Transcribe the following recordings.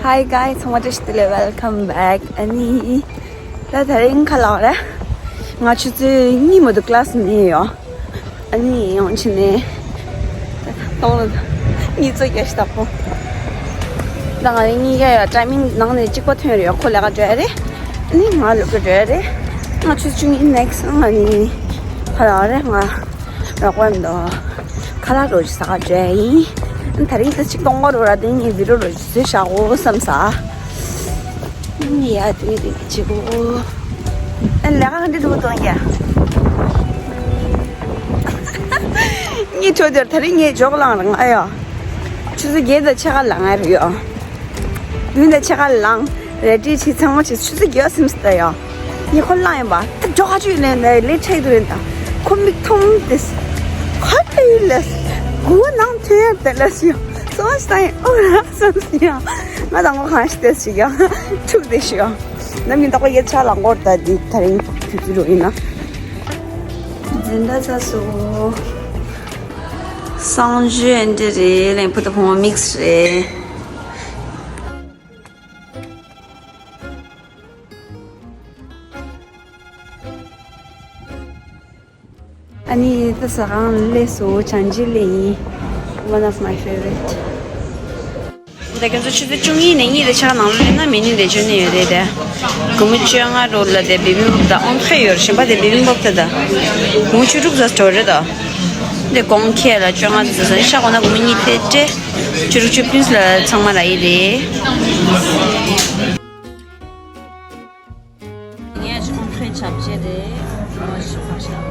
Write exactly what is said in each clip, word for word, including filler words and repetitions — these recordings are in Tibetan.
Hi guys, ཚང་མ་བཀྲ་ཤིས་བདེ་ལེགས། Welcome back. ཨ་ནི། ད་དེ་རིང་ག་ལ་རེད། ང་ཆུ་ཚོད་གཉིས་མ་གཏོགས་ཀླ་སི་མེད་ཡོད། ཨ་ནི་ཡང་ཕྱིན་ནས། ད་གཏོང་ལ་གཉིས་ཚོ་རྒྱ་ཞིག་དག་པོ། ད་ང་རེ་གཉིས་ཀ་ཡ་ཊའི་མིང་ནང་ནས་གཅིག་པ་ཐོན་རེད། ཁོ་ལས་ཀ་འགྲོ་ཡ་རེད། ཨ་ནི་ང་ལུག་ག་འགྲོ་ཡ་རེད། ང་ཆུ་ཚོད་བཅུ་གཉིས་ནེག་སི་ང་ནི་ག་ལ་རེད། ང་རོགས་པ་འདུག་ཁ་ལག་རོ་ཅིག་ཟ་ག་འགྲོ་ཡ་ཡིན། ཨ་ནི་དེ་རིང་ད་ཅིག་གཏོང་ག་རོ་ར་དེ་ངས་བི་རོ་རོ་ཅིག་བཟོས་བཞག་གོ་བསམ་ས། ཡ་དེ་རེད་ཅིག་གོ། ཨ་ལས་ཀ་འདི་འདུག་གཏོང་ཡ། ངས་ཁྲོ་དེར་དེ་རིང་ངས་འཇོག་ལངས་རང་ཨ་ཡ། ཆུ་ཚོད་བརྒྱད་དང་ཕྱེད་ཀ་ལངས་ཡ་རེད་ཡ། ཡུན་དང་ཕྱེད་ཀ་ལངས་རེ་ཏི་ཆི་ཚང་མ་ཆི་ཆུ་ཚོད་བརྒྱད་སིམ་སྟ་ཡ། ངས་ཁོ་ལངས་ཡིན་པ་ད་འཇོག་ག་ཆུ་ཡིན་ནས་ལས་ཆེ་དུ་ཡིན་ད། ཁོ་མིག་མཐོང་དེ། ཁ་ཏེ་ཡིན་ལས། གུ་བ་ནང་ཐོན་ཡ་དེ་ལས་ཡ། སོ་སྟ་ཡིན་ཨོ་ར་སམ་སི་ཡ། ང་དང་ཁོ་གང་ཞིག་དེ་ཞིག་ཡ། ཐུག་དེ་ཞིག་ཡ། ནམ་ཡིན་ད་ཁོ་ཡེ་ཆ་ལ་འགོར་ད་འདི་དེ་རིང་དུས་ཚོད་རུ་ཡིན་ན། འཛིན་གྲྭ་ཚ་སོ། གསང་སྤྱོད་འདི་རེད། ལན་བུ་དང་བུ་མོ་མིག་སི་རེད། ཨ་ནི་ད་ཟ་ཁང་སླེབས་སོང་། བྱང་ཆི་ལེ་ཡིན། One of my favorite. ད་ཁྱོད་ཚོ་ཆུ་ཚོད་བཅུ་གཉིས་ནས་གཉིས་དང་ཕྱེད་ཀ་ནང་ལོགས་སླེབས་ན་མི་ནི་དེ་བཅོ་ནི་ཡོད་རེད་དེ། སྒོར་མོ་བཅོ་ལྔ་རོ་ལ་དེ་བི་བི་བབ་དང་ཨོན་ཁ་ཡོད་རེད། གཞན་པ་དེ་བི་བི་བབ་དེ་ད། སྒོར་མོ་བཅུ་དྲུག་ཙམ་འགྲོ་རེད་ད། དེ་གོང་ཁེ་ལ་བཅོ་ལྔ་ཙམ་ཟ་ཤག་གོ་ན་སྒོར་མོ་གཉིས་དེ་སྤྲད། བཅུ་དྲུག་བཅུ་བདུན་ལ་ཚང་མ་ལ་ཡིན་རེད། ངས་ཁོང་ཁྲོའི་བྱ་བྱེད་རེད། ཨོ་ཞིག་ཕག་ཤ།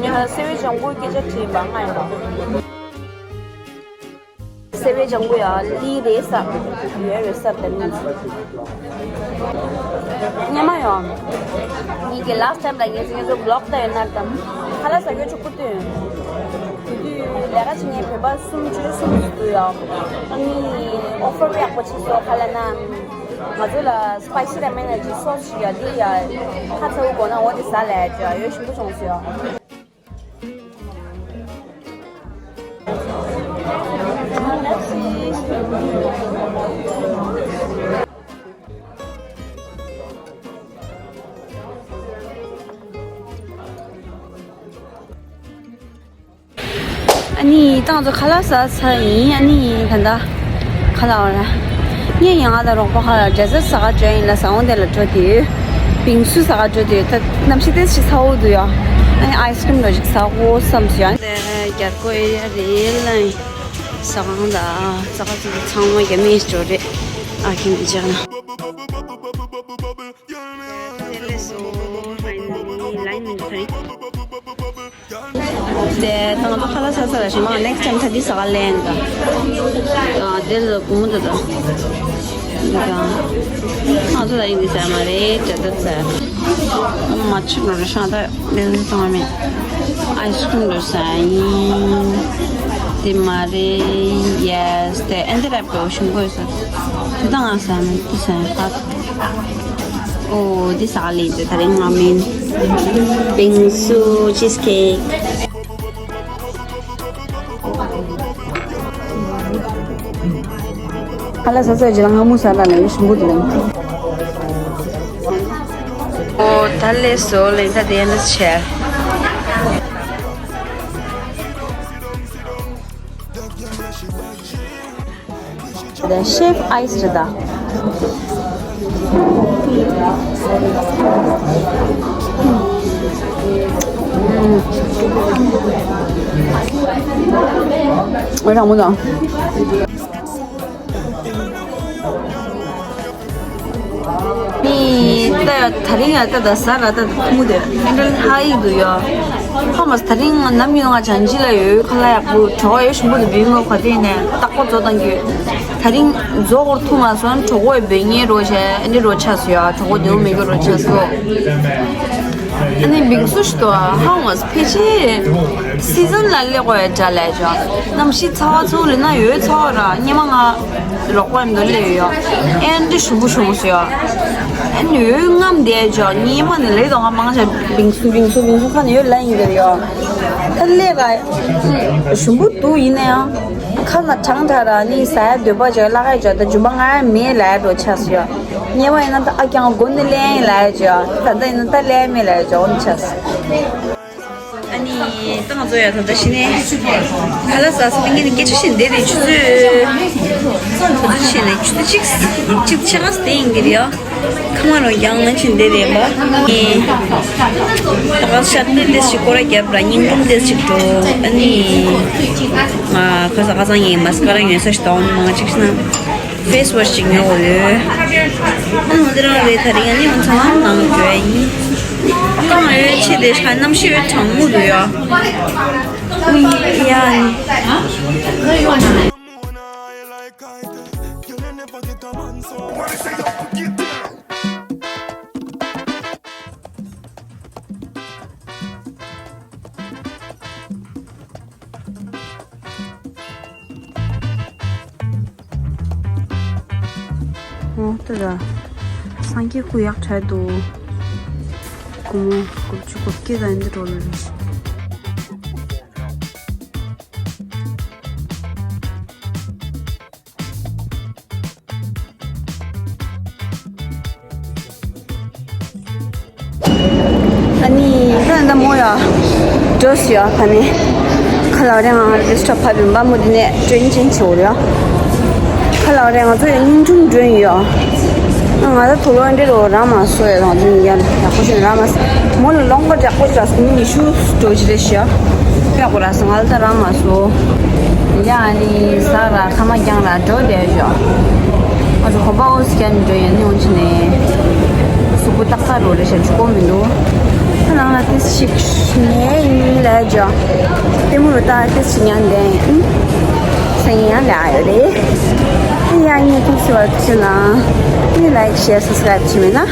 ངས་སེ་བའི་ལྗང་གུ་སྐད་ཆ་དྲིས་པ་ང་ཡིན་པ། སེ་བའི་ལྗང་གུ་ཡ་ལི་རེད་ས། ཡོད་རེད་ས་དེ་ནི། སྙན་མ་ཡོང་། ངེད་ཀྱི་last time ལ་ངས་ངེད་ཚོ་vlog ལྟ་ཡོད་ན་དམ། ཁ་ལག་ཟ་རྒྱུ་ཆུ་ཁུ་དུས། དེ་དུས་ལས་ཀ་བྱེད་མཁན་བོད་པ་སུམ་ཅུ་སུམ་ཅུ་འདུག་ཡ། ཨ་ནི་offer དཔེ་ཡག་པོ་བྱས་སོང་། ཁ་ལག་ན། ང་ཚོ་ལ་spicy ramen ལ་ཅིག་sauce ཞིག་ཡ་འདི་ཡ། ཁ་ཚ་བོ་དགོས་ན་འོ་དེ་ཟ་ལས་ཅིག་ཡ་ཡོད་ཞིམ་པོ་བྱུང་སོང་ཡ། ཨ་ནི་ཏང་ཚོ་ཁ་ལག་ཟ་ཚར་ཡིན། ཨ་ནི་ད་ལྟ་ཁ་ལག་བ་ར། ངས་ཡང་ང་དང་རོགས་པ་ཁ་ལག་dessert ཟ་ག་འགྲོ་ཡིན་ལ་ཟ་འོང་དེ་ལ་འགྲོ་དུས། བིང་སུ་ཟ་ག་འགྲོ་དུས་ད་གནམ་གཤིས་ཏོག་ཙམ་ཚ་བོ་འདུག་ཡ། ཨ་ནི་ice cream འདྲ་ཞིག་ཟ་དགོས་བསམ་སོང་ཡ། དེ་རྒྱལ་སྒོ་ཨེ་རི་ཡ་རེད་ལ། ཟ་ཁང་དང་ཟ་ཁང་ཚོ་ཚང་མ་རྒྱ་མིས་འགྲོ་རེད། ཨ་ཁྱིམ་གྱི་ལྗང་ན། དེ་ལས་སོ་ལ་ཡིན་ལ་ཡིན་ཁ་རེད། དེ་ད་ང་ཚོ་ཁ་ལག་ཟ་ས་ལ་ཞིག་མ་next time ད་འདི་ཟ་ག་ལེན་ད། ཨ་དེ་ལ་གུང་མོ་ད་ད། འདི་ད། ང་ཚོ་ལ་ཡིན་འདི་ཟ་མ་རེད་ཇ་ད་ཟ། མ་ཆུ་ནོར་ཤ་ད་འདི་ཟ་མ་མེད། ice cream ལོ་ཟ་ཡིན། དེ་མ་རེད་yes དེ་ཨེ་འདི་ར་པོ་ཞིམ་པོ་ཡོད་ས། དེ་ད་ང་ཟ་མེད་དེ་ཟ་ཡིན་ཁ། ཨོ་འདི་ཟ་ག་ལེན་དེ་ད་རེད་ང་མིན། བིང་སུ་cheesecake། ཁ་ལག་ཟ་ཟ་ཅི་ལ་ང་མུ་ཟ་ལ་ལ་ཡོད་ཞིམ་པོ་འདུག་ཨོ་ད་ལས་སོ་ལེན་ད་དེ་ཡན་ཆེ། དེ་ཤེབ་ཨའིས་རེད་ད། ཨུམ། ཨོ་རང་མོ་དང་། ནི་ད་ད་རིང་ཡ་ད་ད་ཟ་ར་ད་ཐུང་དེ་ཨེ་འདྲ་ཧ་ཡིག་འདུག་ཡ། ཧ་མ་ད་རིང་ནམ་ཡོང་ང་བྱང་ཆི་ལ་ཡོད་ཁ་ལག་ཡག་པོ་གྲོགས་ཡོད་ཞིམ་པོ་དེ་བིང་ངོ་ག་དེ་ནས་ཏག་པོ་བཟོ་བཏང་གི་ཡོད། ད་རིང་རྫོགས་སྐོར་ཐུག་མ་སོང་གྲོགས་པོ་ཡི་བེ་ཉེ་རོ་བྱས་ཨེ་འདྲ་རོ་ཆགས་སོ་ཡ། གྲོགས་པོ་དེའུ་མེ་གི་རོ་ཆགས་སོ། ཨ་ནི་བིང་སུ་ཞིག་འདུག་ཨ། ཧང་བ་ཕལ་ཆེར་སི་ཛན་ལ་སླེབས་དགོས་ཡ་འདྲ་ལས་བྱུང་། གནམ་གཤིས་ཚ་བ་ཚ་བོ་ལས་ན་ཡོད་ཚ་བ་ར། སྙེ་མ་ང་རོགས་པ་འདུག་སླེབས་ཡོད། ཨེ་འདྲ་ཞུམ་པོ་ཞུམ་པོ་སུ་ཡོད། ཨ་ནི་ཡོད་རྔམ་བསྡད་བྱུང་། སྙེ་མ་ནི་ལས་དང་ང་མང་ཆེ་བིང་སུ་བིང་སུ་བིང་སུ་ཁ་ནས་ཡོད་ལ་ཡིན་གྱི་ཡོད། ད་སླེབས་ག་ཞུམ་པོ་འདུག་ཡིན་ན་ཡང་ཁ་ན་གྲང་དྲགས་ར། ནི་ཟ་ཡ་འདོད་པ་ཅིག་བརླག་ཡ་ཅིག་ད་འཇུ་བ་ང་ཡ་མེད་ལ་ཡ་འགྲོ་ཆགས་སུ་ཡོད། ཉེ་བ་ཡིན་ན་ད་ཨ་ཀྱང་སྒོ་ནས་ལེན་ལ་ཡ་ཅོ། ད་ལྟ་ཡིན་ན་ད་ལེན་མེད་ལ་ཡ་ཅོ་འོ་ཆགས། ཨ་ནི་ད་ང་ཚོ་ཡ་ད་ལྟ་གཞི་ནས་ཁ་ལག་ཟ་ས་ངས་ནི་སྐད་ཆ་བཤད་འདི་རེད། ཆུ་ཚོད་ཆུ་ཚོད་བྱས་ནས་ཆུ་ཚོད་གཅིག་གཅིག་ཕྱེད་ཀ་དེ་ཡིན་གྱི་རེད་ཡ། ཁ་མ་རོ་རྒྱང་ང་ཆེན་འདི་རེད་པ། ཨ་ནི་ད་ག་ཤར་ཏེ་ཏེ་ཞིག་སྐོར་ར་རྒྱབ་ར་ཉིན་གུང་ཏེ་ཞིག་འགྲོ། ཨ་ནི་ང་ཁ་ས་ཁ་སང་ངས་མ་སི་ཀ་ར་ཡོད་ས་ཞིག་དང་མང་ཅིག་ཤི་ན། ཕེ་སི་ཝ་ཤི་ཅིག་ཉོ་དགོས་ཡོད། ཨ་ནི་འདི་རང་རེད། ད་རིང་ཨ་ནི་འོ་ཚང་མ་ནང་འགྲོ་ཡ་ཡིན། ཁང་ཡོད་ཆེ་དེ་ཤ་གནམ་གཤིས་ཡོད་གྲང་མོ་འདུག་ཡ། ཡ་ནི། འོ་ད་ར། སངས་རྒྱས་སྐུ་ཡག་དྲག་འདུག་སྒོར་མོ་དགུ་བཅུ་གོ་བརྒྱད་དང་འདི་འགྲོ་ལ་རེད། ཨ་ནི་ད་ལྟ་མོ་ཡ་འགྲོ་སི་ཡ་ཕ་ནི་ཁ་ལ་རེ་ང་རེ་སི་ཊོབ་ཕ་བི་འབའ་མོ་དེ་ནས་ཊེན་ཅིན་ཆེ་བོ་རེ་ཡ། ཁ་ལ་རེ་ང་ཚོ་ཡ་ཉིན་ཀྲུང་འགྲོ་ཡོད་ཡ། ང་ད་ཐོ་ལོ་འདྲེ་རོ་ར་མ་སོ་ཡ་རང་ཅུང་ཡ་ཡག་པོ་ཞིག་ར་མ་སོ། མོ་ལ་ལོང་པ་ཡག་པོ་ཞིག་ར་སོ་མི་ཉི་ཤུ་འགྲོ་ཅི་རེ་ཤི་ཡ། ཡག་པོ་ར་སོ་ང་ལ་ད་ར་མ་སོ། ཡ་ཨ་ནི་ས་ར་ཁ་མ་རྒྱང་ར་འགྲོ་བསྡད་ཡོད་ཡ། ཨ་ཚོ་ཁོ་པ་འོ་སི་ཀན་འགྲོ་ཡ་ནི་འོང་ཆི་ནས། སུ་པུ་ཏག་ས་རོ་རེ་ཤ་ཆུ་ཀོ་མི་འདུག་ཁ་ནང་ལ་ཏིས་ཤིག་ནས་ཡིན་ལས་ཇོ། ཏེ་མུ་རུ་ཏ་ཏིས་ཤིག་ཉན་དེ་ཡིན། སེང་ཡང་ལ་ཡོད་རེད། ཏེ་ཡང་ཉིད་ཐུག་སི་བར་ཐུག་ན། ཏེ་ལའིག་ཤེར་སབ་སི་ཀ་རབ་བྱེད་མེད་ན།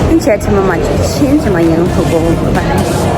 ཏེ་ཆེ་ཆེ་མ་མ་ཆེ་ཆེན་ཆེ་མ་ཡིན་ལུང་ཐུག་གོ་བ་རེད།